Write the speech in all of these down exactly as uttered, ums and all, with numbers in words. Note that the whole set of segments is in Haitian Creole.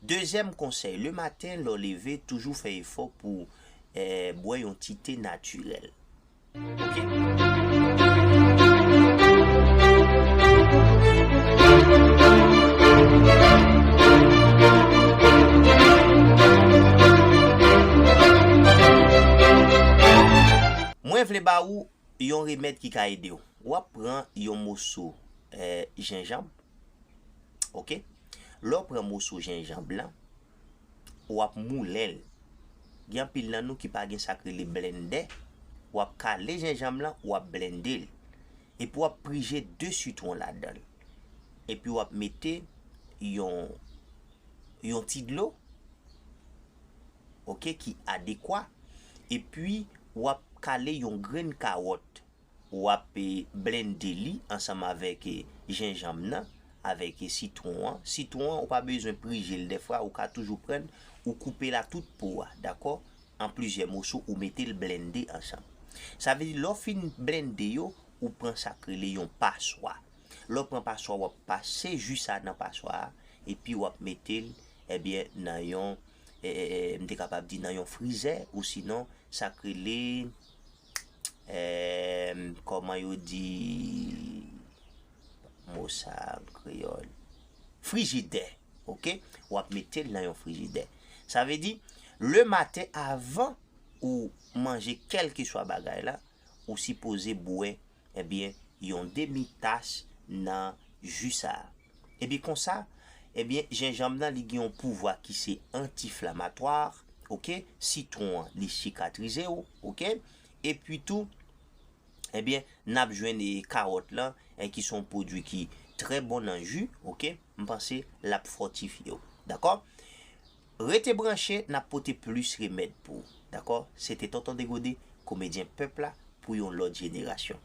Dezyèm konsèy, lematen, lè w leve, toujou fè efò pou, eh, bwè yon ti te natirèl. Ok? Mwen vle ba ou yon remèd ki ka ede w. W ap pran yon moso, eh, jenjanm. Ok? Lè w pran moso jenjanm lan, w ap moulen l. Gen anpil nan nou ki pa gen sa k rele blendè. W ap kale jenjanm lan, w ap blende l. Epi w ap prije de sitwon ladan l. Epi w ap mete yon, yon ti dlo, ok, ki adekwa. Epi w ap kale yon grenn kawòt. W ap, eh, blende li ansanm avèk, eh, jenjanm nan, avèk, eh, sitwon an. Sitwon an, ou pa bezwen prije l dèfwa, ou ka toujou pran l, ou koupe l a tout po a, dakò? An plizyè moso, ou mete l blende ansanm. Sa vle di, lè w fin blende yo, ou pran sa k rele yon paswa. Lè w pran paswa, w ap pase ji sa nan paswa a, epi w ap mete l, ebyen, nan yon, eh, eh, eh, m te kapab di nan yon frizè, ou sinon, sa k rele, eh, kòman yo di mo sa an kreyòl? Frijidè, ok? W ap mete l nan yon frijidè. Sa vle di, lematen, avan ou manje kèlkeswa bagay la, ou sipoze bwè, ebyen, yon demi tas nan ji sa a. Epi konsa, ebyen, jenjanm nan, li gen yon pouvwa ki se antiflamatwa, ok? Sitwon an, li sikatrize w, ok? Epi tou, ebyen, n ap jwenn, eh, kawòt lan, eh, ki se yon pwodui ki trè bon nan ji, ok? M panse l ap fòtifye w, dakò? Rete branche, n ap pote plis remèd pou ou, dakò? Se te Tonton Degode, komedyen pèp la, pou yon lòt jenerasyon.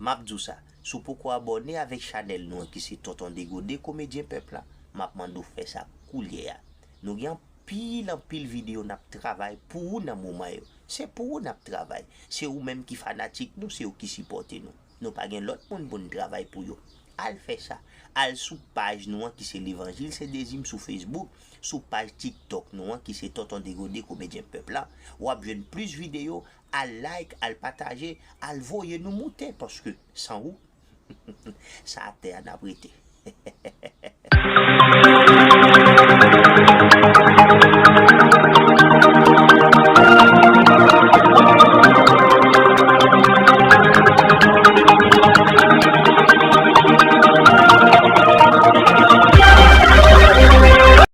M ap di w sa, si w poko abòne avèk chanèl nou an ki se Tonton Degode, komedyen pèp la, m ap mande w fè sa koulye a. Nou gen anpil, anpil videyo n ap travay pou ou nan moman yo. Se pou ou n ap travay. Se ou menm ki fanatik nou, se ou ki sipòte nou. Nou pa gen lòt moun pou n travay pou yo. Al fè sa. Al sou paj nou an ki se Levanjil se Dezim sou Facebook, sou paj TikTok nou an ki se Tonton Degode, komedyen pèp la. W ap jwenn plis videyo, al like, al pataje, al voye nou moute, paske san ou, sa atè a n ap rete.